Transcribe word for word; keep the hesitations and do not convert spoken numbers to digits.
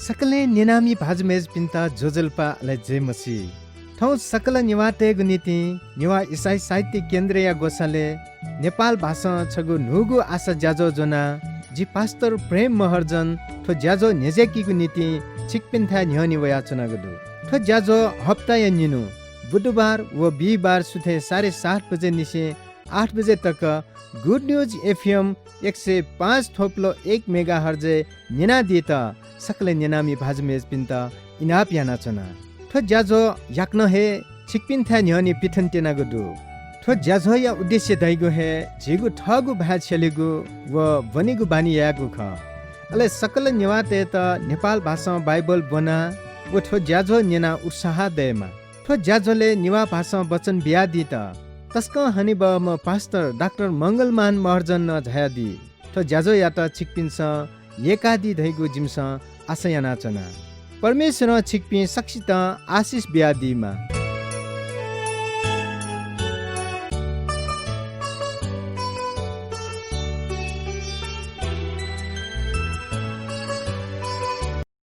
सकलें न्यनामि भाजु मय्‌जुपिन्त ज्वजलपा अले जय मसीह। थौं सकल नेवाःतय्‌गु निंतिं नेवाः इसाई साहित्य केन्द्रया ग्वसालय् नेपाल भासं छगू न्हूगु आशा ज्याझ्वः ज्वनाः जि पास्टर प्रेम महर्जन थ्व ज्याझ्वः न्ह्यज्याकीगु निंतिं छिकपिन्थाय् न्ह्यःने वयाच्वनागु दु। थ्व ज्याझ्वः हप्ताया निन्हु बुधबार व बिहिबार सुथय् साढे सात बजे निसें आठ बजे तक Good News F M एक सय पाँच थोप्लो एक मेगाहर्जय् न्यनादीत सकलें न्यनामि भाजु मय्‌जुपिन्त इनाप यानाच्वना। थ्व ज्याझ्वः याकनं हे छिकपिन्थाय् न्ह्यःने पिथन त्यनागु दु। थ्व ज्याझ्वःया उद्देश्य धइगु हे झीगु थःगु भाय् छ्यलेगु व ब्वनेगु बानी यायेगु खः। अले सकल नेवाःतय्‌त नेपाल भासं बाइबल ब्वनाः व थ्व ज्याझ्वः न्यनाः उत्साह दयेमा। थ्व ज्याझ्वलय् नेवाः भासं वचन बियादीत तसकं हनेबहःम्ह पास्टर डाक्टर मंगलमान महर्जन नं झायादी। थ्व ज्याझ्वःयात छिकपिन्सं यय्‌कादी धइगु जिमिसं आशा यानाच्वना। परमेश्वरं छिकपिं सकसितं आशिष बियादीमा।